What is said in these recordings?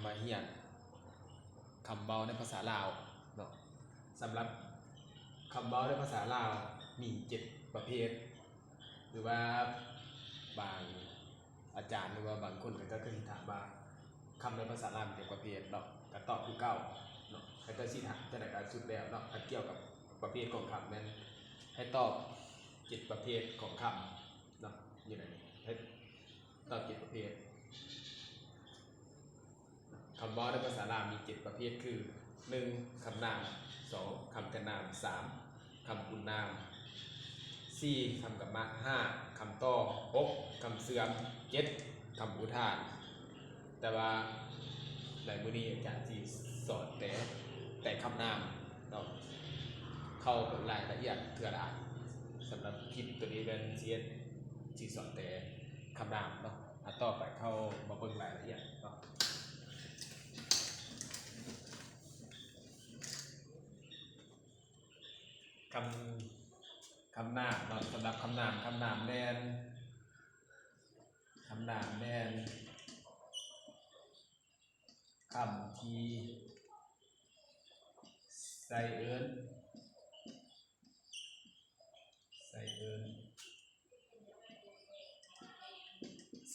ມາຮຽນຄຳເວົ້າໃນພາສາລາວເນາະ. ສຳລັບຄຳເວົ້າໃນພາສາລາວມີເຈັດປະເພດ ຫຼືວ່າບາງອາຈານ ຫຼືວ່າບາງຄົນເຂົາເຈົ້າກໍຊິຖາມວ່າ ຄຳໃນພາສາລາວມີຈັກປະເພດເນາະ ກໍຕອບຄືເກົ່າເນາະ. ເຂົາເຈົ້າຊິຖາມຈັ່ງໃດກໍສຸດແລ້ວເນາະ ຄັນກ່ຽວກັບປະເພດຂອງຄຳແມ່ນໃຫ້ຕອບເຈັດປະເພດຂອງຄຳເນາະ ຢູ່ໃນນີ້ ໃຫ້ຕອບເຈັດປະເພດ. ຄຳເວົ້າໃນພາສາລາວມີເຈັດປະເພດຄື ໜຶ່ງ ຄຳນາມ, ສອງ ຄຳຈະນາມ, ສາມ ຄຳຄຸນນາມ, ສີ່ ຄຳກຳມະ, ຫ້າ ຄຳຕໍ່, ຫົກ ຄຳເຊື່ອມ, ເຈັດ ຄຳອຸທານ. ແຕ່ວ່າໃນມື້ນີ້ອາຈານຊິສອນແຕ່ ແຕ່ຄຳນາມເນາະ ເຂົ້າເບິ່ງລາຍລະອຽດເທື່ອລະອັນ. ສຳລັບຄລິບໂຕນີ້ແມ່ນຊິເຮັດ ຊິສອນແຕ່ຄຳນາມເນາະ. ອາ ຕໍ່ໄປເຂົ້າມາເບິ່ງລາຍລະອຽດເນາະ. ຄຳ ຄຳນາມເນາະ ສຳລັບຄຳນາມ ຄຳນາມແມ່ນ ຄຳນາມແມ່ນຄຳທີ່ໃຊ້ເອີ້ນ ໃຊ້ເອີ້ນ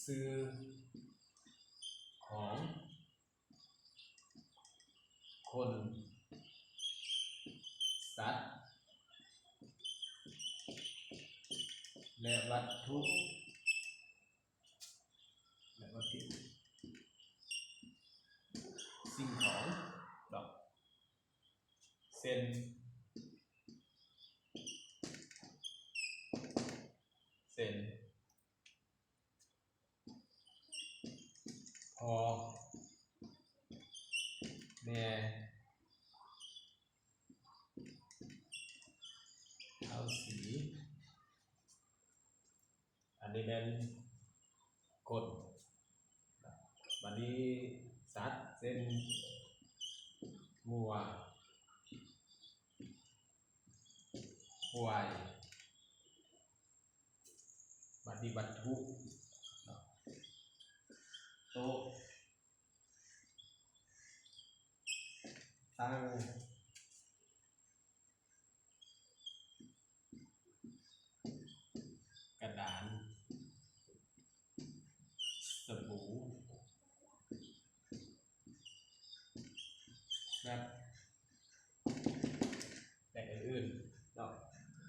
ຊື່ຂອງ ຄົນ, ສັດ ແລະ ວັດຖຸ ແລະ ວັດຖຸ ສິ່ງຂອງເນາະ ເຊັ່ນ ເຊັ່ນ ພໍ່ແມ່ ທ້າວສີ ອັນນີ້ແມ່ນຄົນ. ບາດນີ້ສັດ ເຊັ່ນ ງົວ, ຄວາຍ. ບັດນີ້ວັດຖຸເນາະ ໂຕະ, ຕັ່ງ, ກະດານ, ສະບູ, ແຟບ ແລະ ອື່ນໆເນາະ.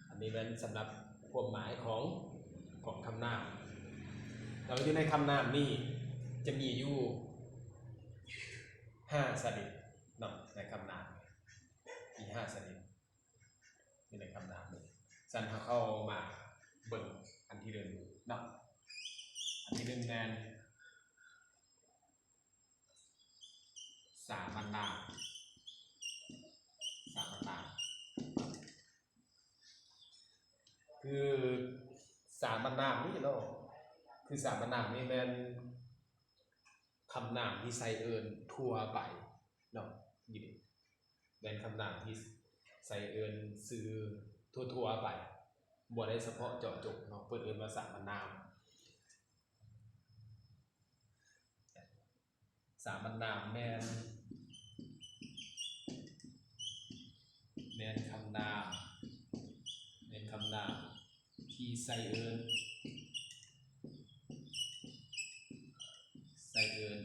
ອັນນີ້ແມ່ນສຳລັບຄວາມໝາຍຂອງ ຂອງຄຳນາມ. ແລ້ວຢູ່ໃນຄຳນາມນີ້ຈະມີຢູ່ຫ້າຊະນິດເນາະ ໃນຄຳນາມມີຫ້າຊະນິດ ຢູ່ໃນຄຳນາມນີ້. ຊັ້ນເຮົາເຂົ້າມາເບິ່ງອັນທີໜຶ່ງເນາະ. ອັນທີໜຶ່ງແມ່ນ ສາມັນນາມ, ສາມັນນາມ ຄືສາມັນນາມນີ້ເນາະ ຄືສາມັນນາມນີ້ແມ່ນຄຳນາມທີ່ໃຊ້ເອີ້ນທົ່ວໄປເນາະ ແມ່ນຄຳນາມທີ່ໃຊ້ເອີ້ນຊື່ທົ່ວໆໄປ ບໍ່ໄດ້ສະເພາະເຈາະຈົງເນາະ ເພິ່ນເອີ້ນວ່າສາມັນນາມ. ສາມັນນາມແມ່ນ ແມ່ນຄຳນາມ ແມ່ນຄຳນາມທີ່ໃຊ້ເອີ້ນ ໃຊ້ເອີ້ນ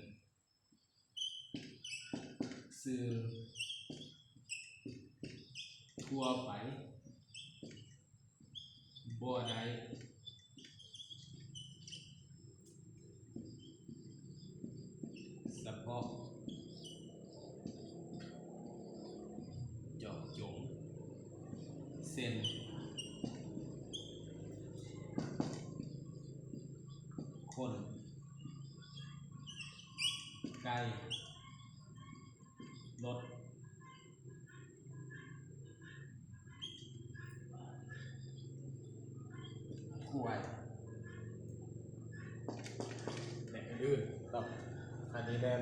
ຊື່ທົ່ວໄປ ບໍ່ໄດ້ສະເພາະເຈາະຈົງ ເຊັ່ນ ຄົນ, ໄກ່, ລົດ, ຄວາຍ ແລະ ອື່ນໆເນາະ. ອັນນີ້ແມ່ນ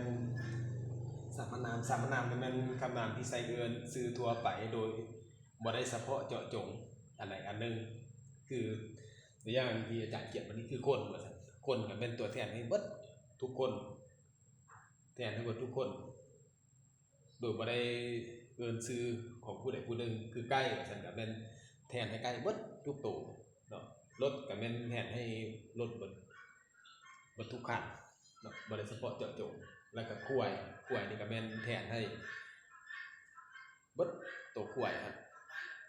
ສາມັນນາມ. ສາມັນນາມນີ້ແມ່ນຄຳນາມທີ່ໃຊ້ເອີ້ນຊື່ທົ່ວໄປໂດຍບໍ່ໄດ້ສະເພາະເຈາະຈົງອັນໃດອັນໜຶ່ງ. ຄືຕົວຢ່າງທີ່ອາຈານຂຽນມານີ້ຄືຄົນວ່າຊັ້ນ, ຄົນກໍແມ່ນຕົວແທນໃຫ້ເບິດທຸກຄົນ. ແທນໃຫ້ເບິດທຸກຄົນ ໂດຍບໍ່ໄດ້ເອີ້ນຊື່ຂອງຜູ້ໃດຜູ້ໜຶ່ງ ຄືໄກ່ວ່າຊັ້ນ ກໍແມ່ນແທນໃຫ້ໄກ່ເບິດທຸກໂຕເນາະ. ລົດກໍແມ່ນແທນໃຫ້ລົດເບິດ ເບິດທຸກຄັນເນາະ ບໍ່ໄດ້ສະເພາະເຈາະຈົງ. ແລ້ວກໍຄວາຍ ຄວາຍນີ້ກໍແມ່ນແທນໃຫ້ເບິດໂຕຄວາຍຫັ້ນ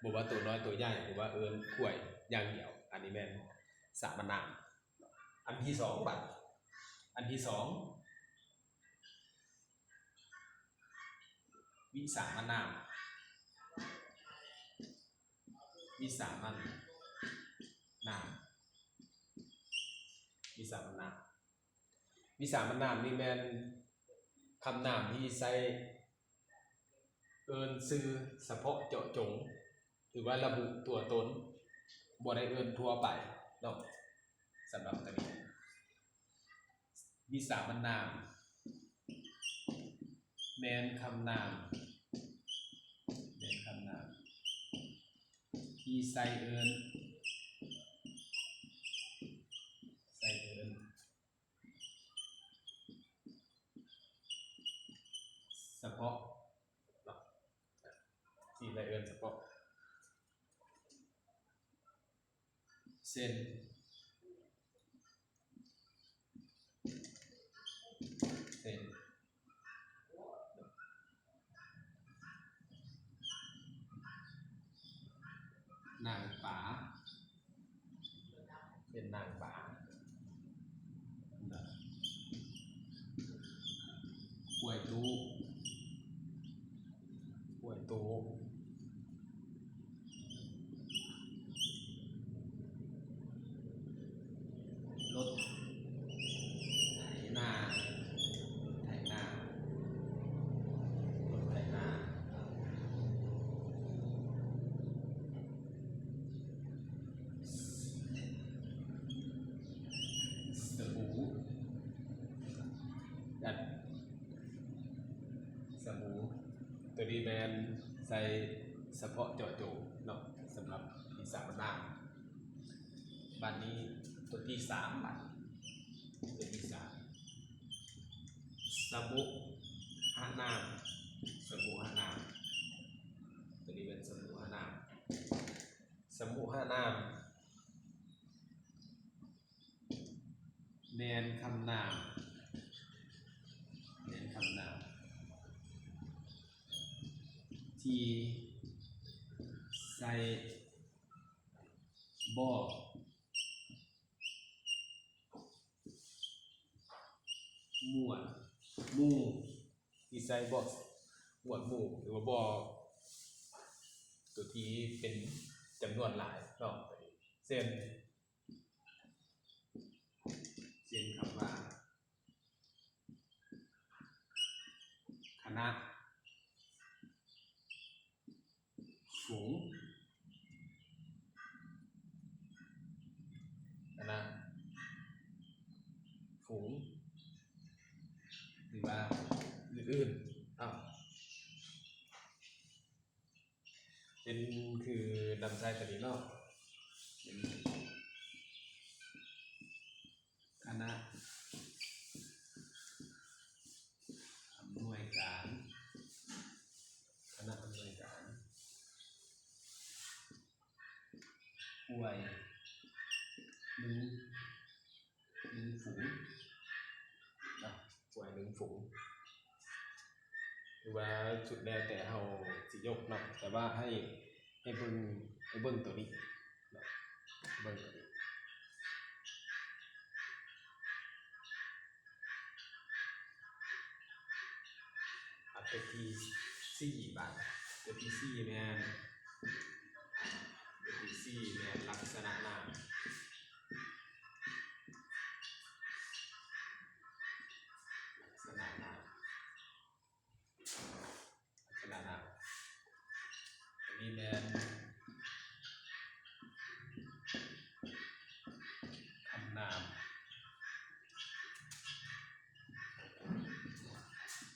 ບໍ່ວ່າໂຕນ້ອຍໂຕໃຫຍ່ ຫຼືວ່າເອີ້ນຄວາຍຢ່າງດຽວ. ອັນນີ້ແມ່ນສາມະນາມ. ອັນທີສອງ ບັດ ອັນທີສອງ ວິສາມະນາມ ວິສາມະນາມ ວິສາມະນາມ ວິສາມະນາມນີ້ແມ່ນຄຳນາມທີ່ໃຊ້ເອີ້ນຊື່ສະເພາະເຈາະຈົງ ຫຼືວ່າລະບຸຕົວຕົນ ບໍ່ໄດ້ເອີ້ນທົ່ວໄປເນາະ. ສຳລັບຕົວນີ້ ວິສາມະນາມ ແມ່ນຄຳນາມ ແມ່ນຄຳນາມທີ່ໃຊ້ເອີ້ນ ໃຊ້ເອີ້ນສະເພາະເນາະ ທີ່ໃຊ້ເອີ້ນສະເພາະ. ເຊັ່ນ ເຊັ່ນ ນາງປາ ເປັນນາງປາ ຄວາຍຕູ້ ຄວາຍຕູ້ ລົດໄຖນາ ລົດໄຖນາ ລົດໄຖນາ. ສະບູ ສະບູ ຕົວນີ້ແມ່ນໃຊ້ສະເພາະເຈາະຈົງເນາະ ສຳລັບວິສາມະນາມ. ບາດນີ້ຕົວທີສາມ ບາດນີ້ຕົວທີສາມ ສະບຸຫະນາມ ສະບຸຫະນາມ ຕົວນີ້ແມ່ນສະບຸຫະນາມ. ສະບຸຫະນາມ ແມ່ນຄຳນາມ ແມ່ນຄຳນາມທີ່ໃຊ້ ບໍ່ ໝວດ ໝູ່ ທີ່ໃຊ້ບໍ່ ໝວດໝູ່ ຫຼືວ່າບໍ່ ຕົວທີ່ເປັນຈຳນວນຫຼາຍເນາະ ເຊັ່ນ ເຊັ່ນຄຳວ່າ ຄະນະ ຝູງ ຄະນະ ຝູງ ຫຼືວ່າອື່ນໆ ເນາະ ເປັນຄືນຳໃຊ້ຕົວນີ້ເນາະ ເປັນຄະນະ ອຳນວຍການ ຄະນະອຳນວຍການ ຄວາຍໜຶ່ງ ໜຶ່ງຝູງເນາະ ຄວາຍໜຶ່ງຝູງ ຫຼືວ່າສຸດແລ້ວແຕ່ເຮົາຊິຍົກເນາະ ແຕ່ວ່າໃຫ້ ໃຫ້ເບິ່ງ ໃຫ້ເບິ່ງຕົວນີ້ເນາະ ເບິ່ງຕົວນີ້ ອັນຕົວທີສີ່ ບາດ ຕົວທີສີ່ແມ່ນ ຕົວທີສີ່ແມ່ນລັກສະນະນາມ ລັກສະນະນາມ ລັກສະນະນາມ ອັນນີ້ແມ່ນຄຳນາມ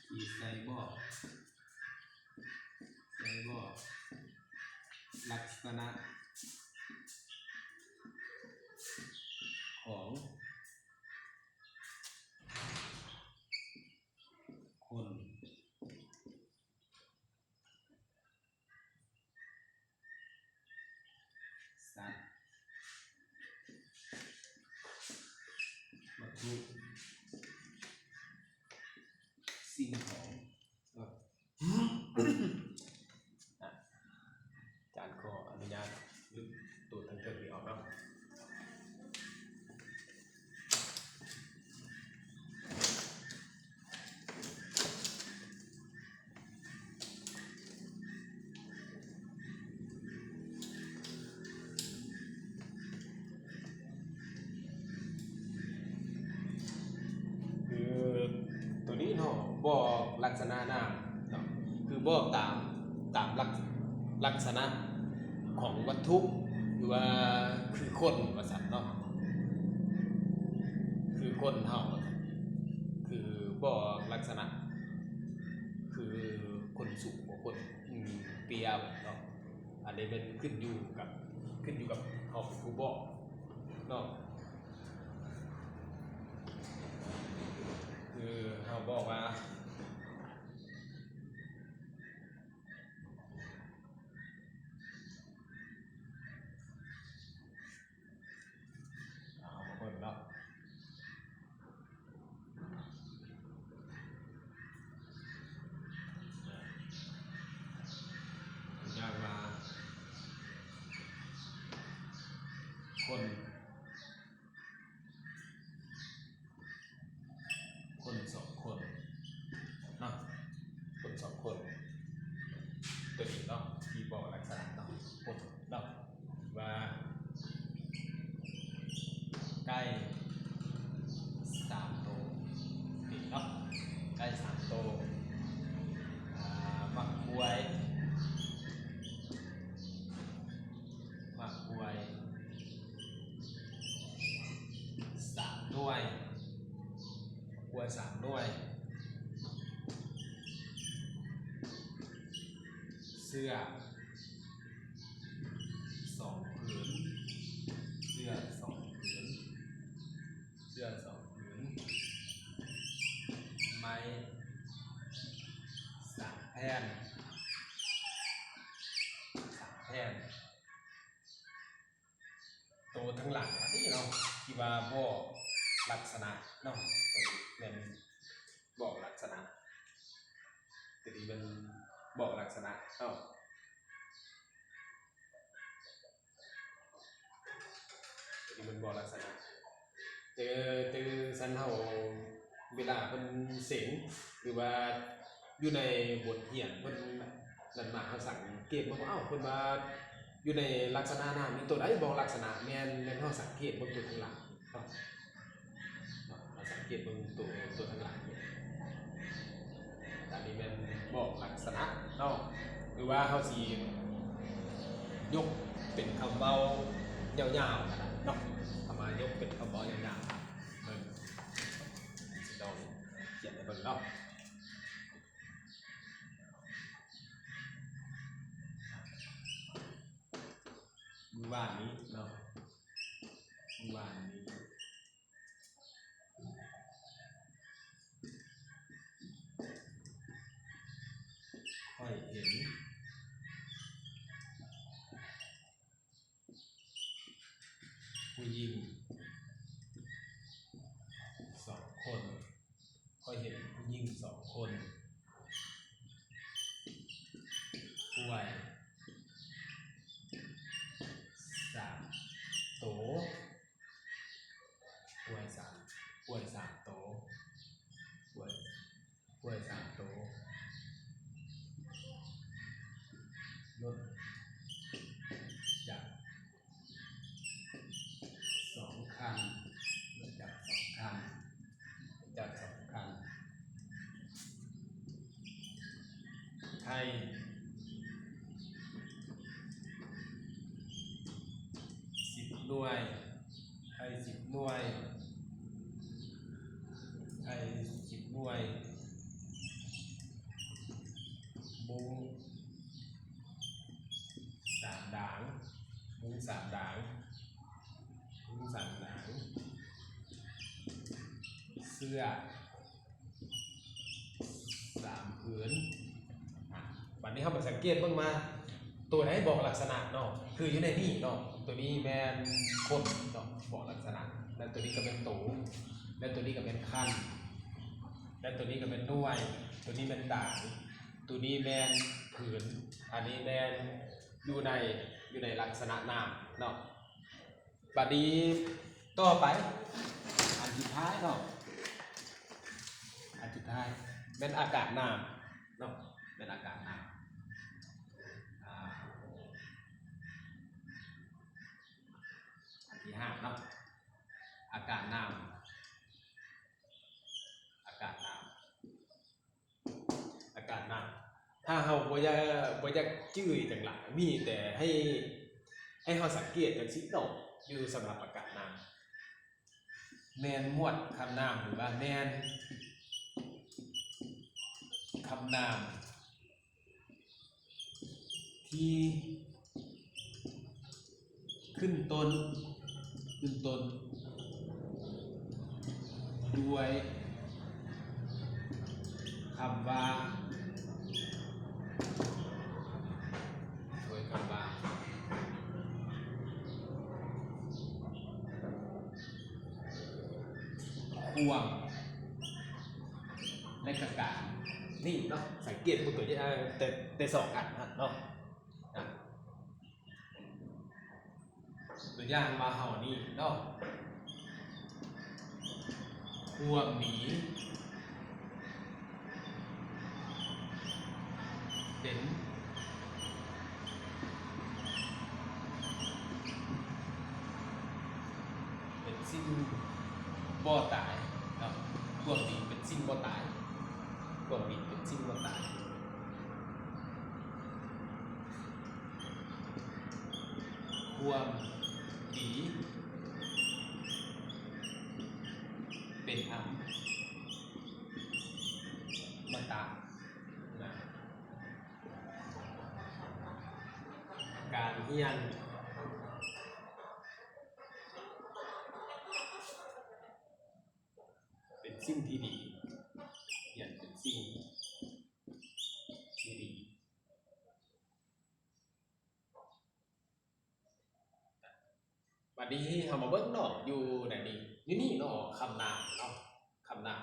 ທີ່ໃຊ້ບອກ ໃຊ້ບອກລັກສະນະຂອງ ຂ ສິ່ງຂອງເນາະ. ອາຈານຂໍອະນຸຍາດລຶບໂຕທາງເທິງນີ້ອອກເນາະ. ຄືໂຕນີ້ເນາະ ບອກລັກສະນະນາມເນາະ ຄືບອກຕາມ ຕາມລັກ ລັກສະນະຂອງວັດຖຸ ຫຼືວ່າຄືຄົນວ່າຊັ້ນເນາະ ຄືຄົນເຮົາວ່າຊັ້ນ ຄືບອກລັກສະນະ ຄືຄົນສູງ ບໍ່ຄົນ ອືມ ເຕ້ຍເນາະ. ອັນນີ້ແມ່ນຂຶ້ນຢູ່ກັບ ຂຶ້ນຢູ່ກັບເຮົາເປັນຜູ້ບອກເນາະ ຄືເຮົາບອກວ່າ ເອົາມາເບິ່ງເນາະ ຢ່າງວ່າ ຄົນ ຄົນສອງຄົນເນາະ ຄົນສອງຄົນ ໂຕນີ້ເນາະ ທີ່ບອກລັກສະນະເນາະ ຄົນເນາະ ວ່າ ໄກ່ສາມໂຕ ນີ້ເນາະ ໄກ່ສາມໂຕ ອ່າ ໝາກກ້ວຍ ໝາກກ້ວຍສາມໜ່ວຍ ໝາກກ້ວຍສາມໜ່ວຍ ເສື້ອສອງຜືນ ເສື້ອສອງຜືນ ເສື້ອສອງຜືນ ໄມ້ສາມແຜ່ນ ສາມແຜ່ນ. ໂຕທາງຫຼັງອັນນີ້ເນາະ ທີ່ວ່າບອກລັກສະນະເນາະ ໂຕນີ້ແມ່ນບອກລັກສະນະ ໂຕນີ້ແມ່ນບອກລັກສະນະເນາະ ໂຕນີ້ແມ່ນບອກລັກສະນະ. ແຕ່ ແຕ່ຊັ້ນເຮົາ ເວລາເພິ່ນເສັງ ຫຼືວ່າຢູ່ໃນບົດຮຽນເພິ່ນນັ້ນມາ ເຮົາສັງເກດເບິ່ງວ່າ ເອົ້າ ເພິ່ນວ່າຢູ່ໃນລັກສະນະນາມມີໂຕໃດບອກລັກສະນະ ແມ່ນ ແມ່ນເຮົາສັງເກດເບິ່ງໂຕທາງຫຼັງເນາະ ເຮົາສັງເກດເບິ່ງໂຕ ໂຕທາງຫຼັງນີ້ ອັນນີ້ແມ່ນບອກລັກສະນະເນາະ ຫຼືວ່າເຮົາຊິຍົກເປັນຄຳເວົ້າຍາວໆກໍໄດ້ເນາະ ເຮົາມາຍົກເປັນຄຳເວົ້າຍາວໆ ເບິ່ງ ຊິລອງຂຽນໃຫ້ເບິ່ງເນາະ ມື້ວານນີ້ເນາະ ມື້ວານນີ້ ຂ້ອຍເຫັນ ຜູ້ຍິງສອງຄົນ ຂ້ອຍເຫັນຜູ້ຍິງສອງຄົນ ກ້ວຍສາມໂຕ ກ້ວຍສາມ ກ້ວຍສາມໂຕ ກ້ວຍ ກ້ວຍສາມໂຕ ລົດຈັກສອງຄັນ ລົດຈັກສອງຄັນ ລົດຈັກສອງຄັນ ໄຂ່ສິບໜ່ວຍ ໄຂ່ສິບໜ່ວຍ ໄຂ່ສິບໜ່ວຍ ມຸ້ງສາມດາງ ມຸ້ງສາມດາງ ມຸ້ງສາມດາງ ເສື້ອ ສາມຜືນ. ອາ ບັດນີ້ເຮົາມາສັງເກດເບິ່ງວ່າ ໂຕໃດບອກລັກສະນະເນາະ ຄືຢູ່ໃນນີ້ເນາະ ໂຕນີ້ແມ່ນຄົນເນາະ ບອກລັກສະນະ ແລະ ໂຕນີ້ກໍແມ່ນໂຕ ແລ້ວໂຕນີ້ກໍແມ່ນຄັນ ແລ້ວໂຕນີ້ກໍແມ່ນໜ່ວຍ ໂຕນີ້ແມ່ນດານ ໂຕນີ້ແມ່ນຜືນ ອັນນີ້ແມ່ນຢູ່ໃນ ຢູ່ໃນລັກສະນະນາມເນາະ. ບັດນີ້ຕໍ່ໄປ ອັນສຸດທ້າຍເນາະ ອັນສຸດທ້າຍແມ່ນອາການນາມເນາະ ແມ່ນອາການນາມ ອາ ອັນທີຫ້າເນາະ ອາການນາມ ອາການນາມ ອາການນາມ ຖ້າເຮົາບໍ່ຢາກ ບໍ່ຢາກຈື່ຫຍັງຫຼາຍ ມີແຕ່ໃຫ້ ໃຫ້ເຮົາສັງເກດຈັ່ງຊີ້ເນາະ ຢູ່ສຳລັບອາການນາມ ແມ່ນໝວດຄຳນາມ ຫຼືວ່າແມ່ນຄຳນາມ ທີ່ຂຶ້ນຕົ້ນ ຂຶ້ນຕົ້ນດ້ວຍຄຳວ່າ ດ້ວຍຄຳວ່າ ຄວາມ ແລະ ກະການ ນີ້ເນາະ ສັງເກດເບິ່ງຕົວຢ່າງ ແຕ່ ແຕ່ສອງອັນຫັ້ນເນາະ ນະ ຕົວຢ່າງວ່າເຮົານີ້ເນາະ ຄວາມດີ ເປັນ ເປັນສິ່ງບໍ່ຕາຍເນາະ ຄວາມດີເປັນສິ່ງບໍ່ຕາຍ ຄວາມດີເປັນສິ່ງບໍ່ຕາຍ ຄວາມດີເປັນອະມະຕະນະ. ການຮຽນເປັນສິ່ງທີ່ດີ ຮຽນເປັນສິ່ງທີ່ດີ. ບັດນີ້ເຮົາມາເບິ່ງເນາະ ຢູ່ໃນນີ້ ຢູ່ນີ້ເນາະ ຄຳນາມເນາະ ຄຳນາມ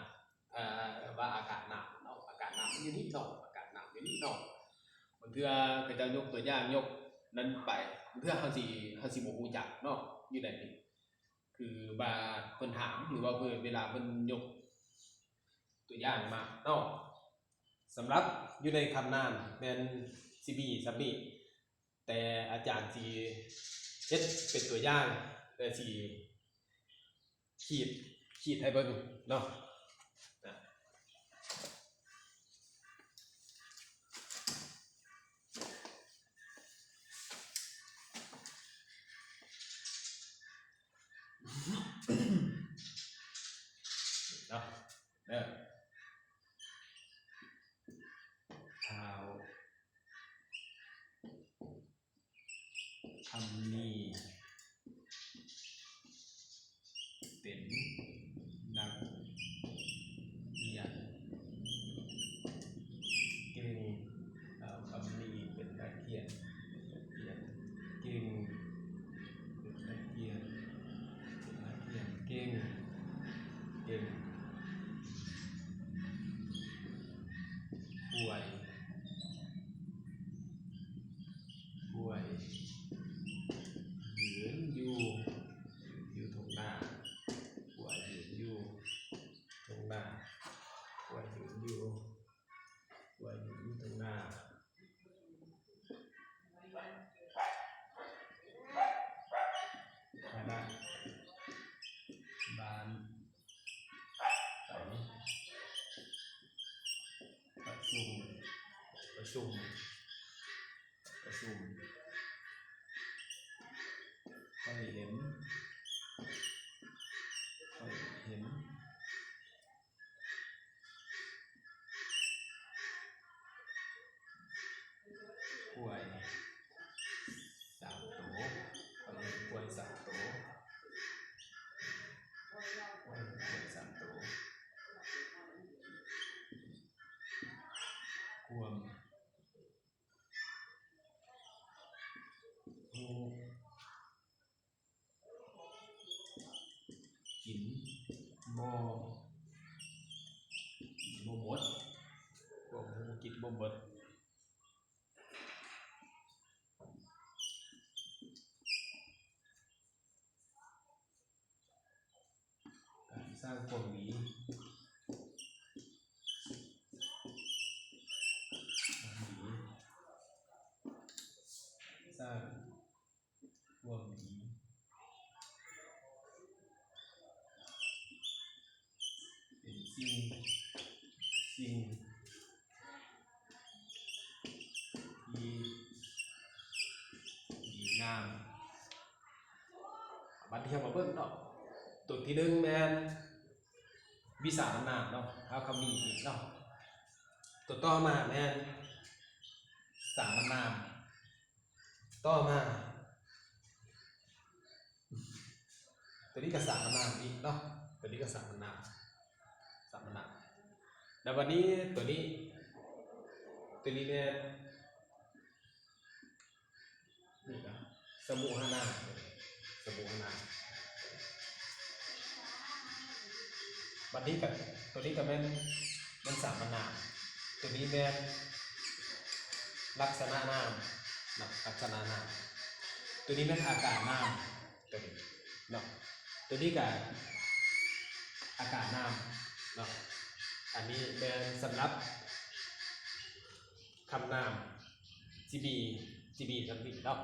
ເອີ ວ່າອາການນາມເນາະ ອາການນາມຢູ່ນີ້ເນາະ ອາການນາມຢູ່ນີ້ເນາະ. ບາງເທື່ອເຂົາເຈົ້າຍົກຕົວຢ່າງ ຍົກນັ້ນໄປ ບາງເທື່ອເຮົາຊິ ເຮົາຊິບໍ່ຮູ້ຈັກເນາະ ຢູ່ໃນນີ້ ຄືວ່າເພິ່ນຖາມ ຫຼືວ່າເພິ່ນ ເວລາເພິ່ນຍົກຕົວຢ່າງມາເນາະ. ສຳລັບຢູ່ໃນຄຳນາມແມ່ນຊິມີສ່ຳນີ້ ແຕ່ອາຈານຊິເຮັດເປັນຕົວຢ່າງ ແລະ ຊິຂີດ ຂີດໃຫ້ເບິ່ງເນາະ ເນາະ ເດີ ທ້າວ ຄຳມີເປັນນັກຮຽນເກັ່ງ. ທ້າວຄຳມີເປັນນັກຮຽນ ນັກຮຽນເກັ່ງ ເປັນນັກຮຽນ ເປັນນັກຮຽນເກັ່ງ ເກັ່ງ. ຂ້ອຍ ຂ້ອຍຢືນຢູ່ ຢູ່ທົ່ງນາ. ຂ້ອຍຢືນຢູ່ທົ່ງນາ. ຂ້ອຍຢືນຢູ່ ຂ້ອຍຢືນຢູ່ທົ່ງນາ. ຄະນະບ້ານ ປະຊຸມ ປະຊຸມ ປະຊຸມ. ຂ້ອຍເຫັນ ຂ້ອຍເຫັນ ຄວາຍສາມໂຕ. ຂ້ອຍເຫັນຄວາຍສາມໂຕ. ຂ້ອຍເຫັນຄວາຍສາມໂຕ. ຄວາມ ບໍ່ໝົດ ພວກຮູ້ກິນບໍ່ໝົດ ການສ້າງຄວາມດີ ຄວາມດີ ສ້າງ ຄວາມດີ ເປັນສິ່ງ ສິ່ງທີ່ດີງາມ. ບັດນີ້ເຮົາມາເບິ່ງເນາະ ຕົວທີໜຶ່ງແມ່ນວິສາມະນາມເນາະ ເຮົາກໍມີອີກເນາະ ຕົວຕໍ່ມາແມ່ນສາມະນາມ. ຕໍ່ມາ ຕົວນີ້ກໍສາມະນາມອີກເນາະ ຕົວນີ້ກໍສາມະນາມ ສາມະນາມ ແລ້ວບັດນີ້ຕົວນີ້ ຕົວນີ້ແມ່ນ ນີ້ນະ ສະໝູຫະນາມ ສະໝູຫະນາມ. ບັດນີ້ກໍ ຕົວນີ້ກໍແມ່ນ ແມ່ນສາມະນາມ ຕົວນີ້ແມ່ນລັກສະນະນາມເນາະ ລັກສະນະນາມ ຕົວນີ້ແມ່ນອາການນາມ ຕົວນີ້ເນາະ ຕົວນີ້ກໍອາການນາມເນາະ. ອັນນີ້ແມ່ນສຳລັບຄຳນາມ ຊິມີ ຊິມີສ່ຳນີ້ເນາະ.